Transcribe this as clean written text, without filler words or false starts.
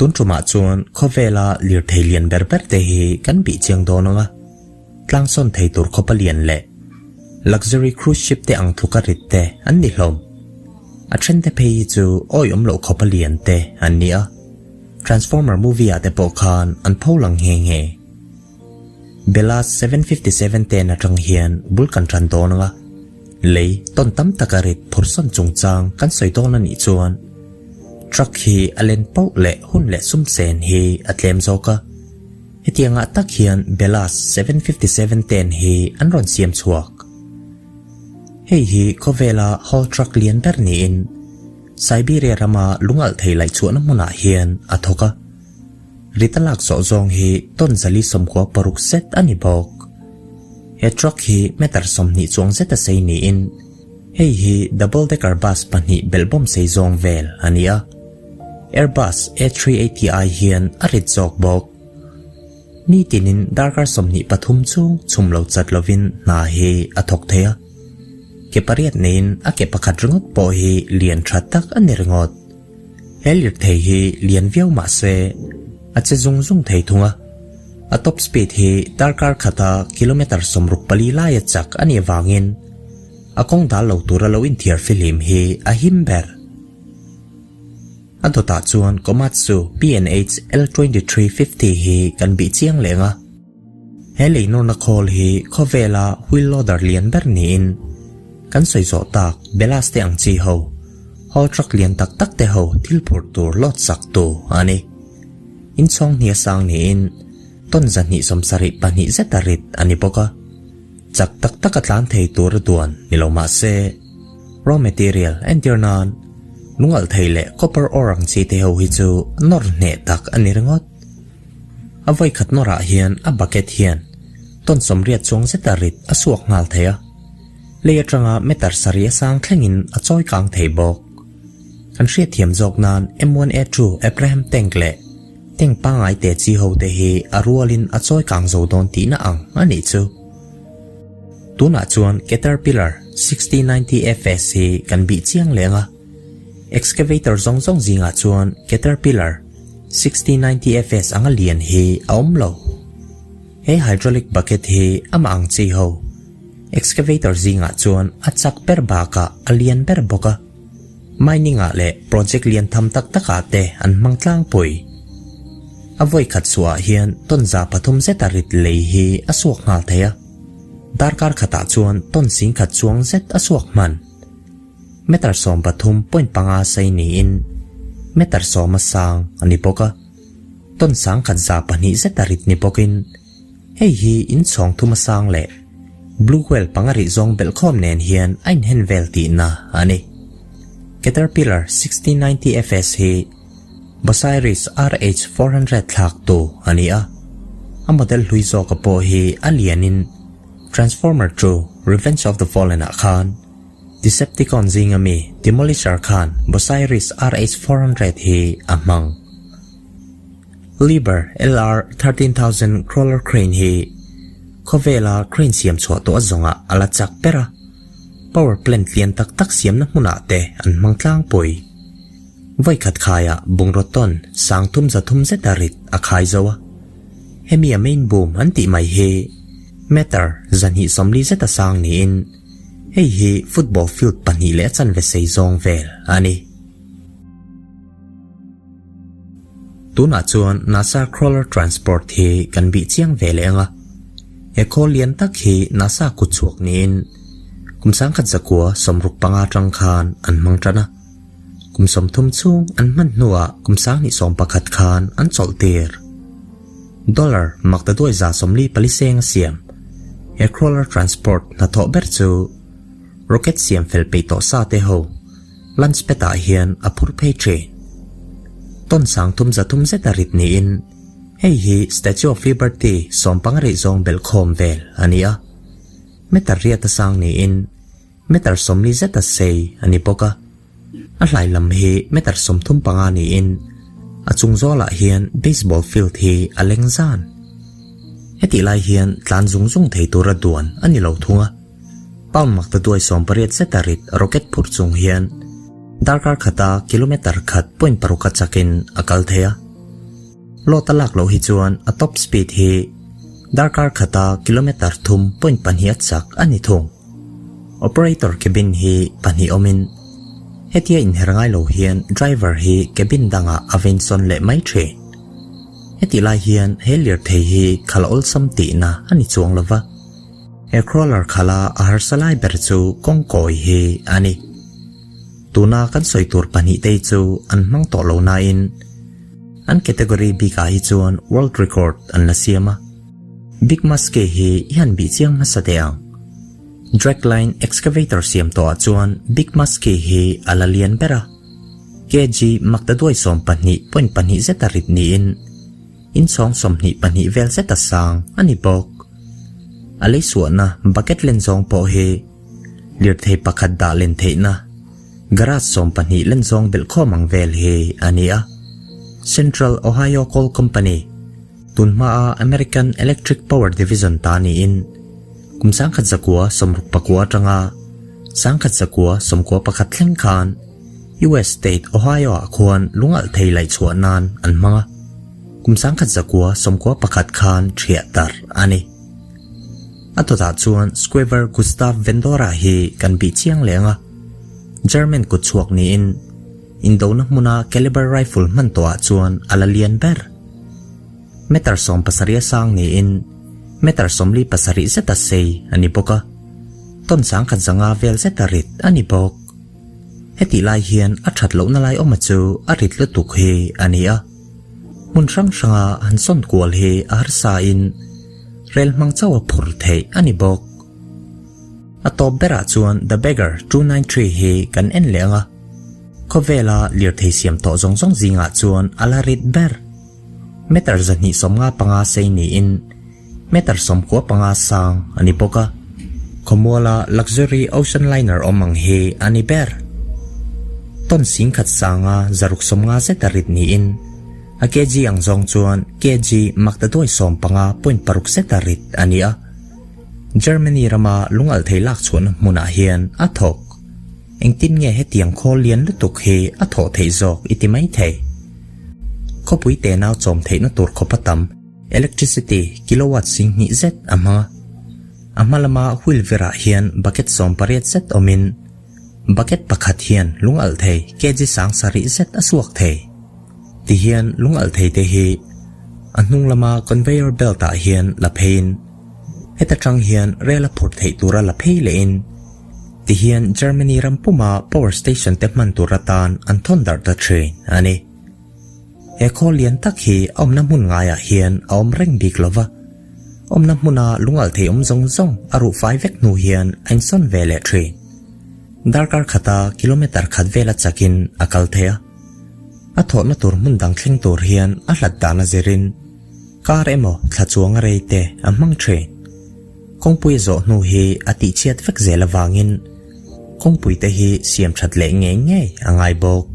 Tun tumah chuan khawvela lirthei lian ber ber te hi kan bih chiang dawn ang a, tlangsawn thei tur khawpa lian leh luxury cruise ship te ang tluka rit te an ni hlawm. A then te phei hi chu awiawm loh khawpa lian te an ni a, Transformer movie ah te pawh khan an pho lang nghe nghe. Bela 757 ten atang hian bul kan tan dawn ang a, lei tawn tam taka rit phursawn chungchang kan sawi dawn a nih chuan truck hi a len pauh leh hun leh sum sen hi a tlem zawk a. Hetiangah tak hian Belas 757 ten hi an rawn siam chhuak. Hei hi khawvela haul truck lian ber niin Siberia rama lungalh thei laihchhuahna hmunah hian a thawk a. Rita lak zawh zawng hi tawn zali 96 zet a ni bawk. He truck hi meter 20 chuang zet a sei niin hei hi double decker bus pahnih belhbawm sei zawng vel a ni a. Airbus A380 ai hian a rit zawk bawk. Nitinin darkar 23 chhung chhum lo chat lovin hna hi a thawk thei a. Ke pariat neiin a ke pakhat ringawt pawh hi lian tha tak a ni ringawt. He lirthei hi lian viau mah se a che zung zung thei thung a, a top speed hi darkar khata kilometre 64 laia chak a nih avangin a kawng dal lo tura lo inthiar fihlim hi a him ber. A dawtah chuan Komatsu PNH L2350 hi kan bih chiang leng a. He lei nawrna khawl hi khawvela wheel loader lian ber niin kan sawi zawh tak Belas te ang chi ho, haul truck lian tak tak te ho thil phurh tur load sak tu a ni. Inchhawng hnia sang niin ton 272 zeta rit a ni bawk a, chak tak taka tlan thei tur a duan ni lo mah se raw material entir nan lungalh thei leh copper ore ang chi te ho hi chu nawr hneh tak a ni ringawt. A vawi khat nawrah hian a bucket hian tawn 80 chuang zeta rit a suak nghal thei a, lei atanga meter sarih a sang thlengin a chawi kang thei bawk. Kan hriatthiam zawk nan M1A2 Abraham tank leh tank pangngai te chi ho te hi a rualin a chawi kang zo dawn tihna ang a nih chu. Tunah chuan Caterpillar 6090 FS hi kan bih chiang leng a, excavator zawng zawng zingah chuan Caterpillar 6090 FS anga lian hi a awm lo. He hydraulic bucket hi amah ang chi ho excavator zingah chuan a chak ber bakah a lian ber bawk a. Mining ah leh project lian tham tak takah te an hmang tlangpui. A vawi khat suah hian tawn 300 zeta rit lei hi a suak nghal thei a. Darkar khatah chuan tawn 10,000 chuang zet a suak hman. Meter 13.5 sei niin meter 10 a sang a ni bawk a, tawn 1,200 zeta rit ni bawkin hei hi inchhawng thuma sang leh blue whale panga rih zawng belhkhawm nen hian a inhen vel tihna a ni. Caterpillar 6090 FS hi Bucyrus RH400 thlak tu a ni a, a model hlui zawka pawh hi a lianin Transformer 2 Revenge of the Fallen ah khan Decepticon zinga mi Demolisher khan Bucyrus RH400 hi a hmang. Liebherr LR 13000 crawler crane hi khawvela crane siam chhuah tawh a zawngah a la chak ber a, power plant lian tak tak siamna hmunah te an hmang tlangpui. Vawi khat khaiah bungraw tawn sang thum za thum zeta rit a khai zo a. Hemi a main boom an tih mai hi meter 240 zeta sang niin hei hi football field pahnih leh a chanve sei zawng vel a ni. Tunah chuan NASA crawler transport hi kan bih chiang ve leh ang a. He khawl lian tak hi NASA kut chhuak niin kum 1965 atang khan an hmang tan a. Kum 30 chhung an hman hnuah kum 2011 khan an chawlh tir. Dollar makta duai za sawmli pali seng a siam. He crawler transport hnathawh ber chu rocket siam fel peih tawh sa te ho launch pad ah hian a phur phei thin. Tawn 330 zeta rit niin hei hi Statue of Liberty sawmpanga rih zawng belhkhawm vel a ni a. Meter riat a sang niin meter 40 zeta sei a ni bawk a. A hlai lam hi meter 35 niin a chung zawlah hian baseball field hi a leng zan. Heti lai hian tlan zung zung thei tura duan a ni lo thung a. Pound makta duai 80 zeta rit rocket phur chung hian darkar khata kilometer khat point paruka chakin a kal thei a. Load a lak loh hi chuan a top speed hi darkar khata kilometre thum point pahniha chak a ni thung. Operator cabin hi pahnih awmin hetia inher ngai lo hian driver hi cabin dangah a veinsawn leh mai thin. Hetih lai hian he lirthei hi khalh awlsam tihna a ni chuang lova, he crawler khala a harsa lai ber chu kawngkawi hi a ni. Tuna kan sawi tur pahnihtei chu an hmang tawh lo nain an category bikah hi chuan world record an la siam a. Big Muskie hi i han bih chiang hmasa teh ang. Dragline excavator siam tawhah chuan Big Muskie hi a la lian ber a. Kg maktaduai 12.2 zeta rit niin inchhawng 22 vel zeta sang a ni bawk. A lei suahna bucket len zawng pawh hi lirthei pakhat dah len theihna garage 12 len zawng belhkhawm ang vel hi a ni a. Central Ohio Coal Company tunhmaa American Electric Power Division ta niin kum 1969 atanga 1991 thleng khan US state Ohio ah khuan lungalh thei laih chhuah nan an hmang a, kum 1991 khan thiah tar a ni. A dawtah chuan Squaver Gustav Vendora hi kan bih chiang leh ang a, German kut chhuak niin indona hmuna caliber rifle hman tawhah chuan a la lian ber. Meter 17 a sang niin meter 47 zeta sei a ni bawk a, tawn 1005 vel zeta rit a ni bawk. Hetih lai hian a that lohna lai awma chu a rit lutuk hi a ni a. Hmun hrang hranga han sawn kual hi a harsa in rel hmang chauh a phur theih a ni bawk. A tawp berah chuan The Beggar 293 hi kan en leh ang a. Khawvela lirthei siam tawh zawng zawng zingah chuan a la rit ber. Meter 295 sei niin meter 95 sang a ni bawk a. Khawmuala luxury ocean liner awm ang hi a ni ber. Ton 10,000 sanga 650 zeta rit niin a kg ang zawng chuan kg maktaduai 15.6 zeta rit a ni a. Germany rama lungalh thei lak chhuahna hmunah hian a thawk. Engtin nge hetiang khawl lian lutuk hi a thawh theih zawk i ti mai thei. Khawpui te nau chawm theihna tur khawp a tam electricity kilowatt 20 zet a hmang a. A hma lama wheel verah hian bucket 18 zet awmin bucket pakhat hian lungalh thei kg 7,000 zet a suak thei. Tihian lungalh thei te hi a hnung lama conveyor belt ah hian la pheiin heta tang hian rel a phur theih tura la phei lehin tihian Germany ram puma power station te hman tur atan an thawn darh ta thin a ni. He khawl lian tak hi a awmna hmun ngaiah hian a awm reng bik lova, awmna hmuna lungalh thei awm zawng zawng a ruh fai vek hnu hian a insawn ve leh thin. Darkar khata kilometre khat vela chakin a kal thei a. A thawhna tur hmun dang thleng tur hian a hlat dan a zirin kar emaw thla chuang a rei te a hmang thin. Kawngpui a zawh hnu hi a tihchhiat vek zel avangin kawngpui te hi siam that leh ngei ngei a ngai bawk.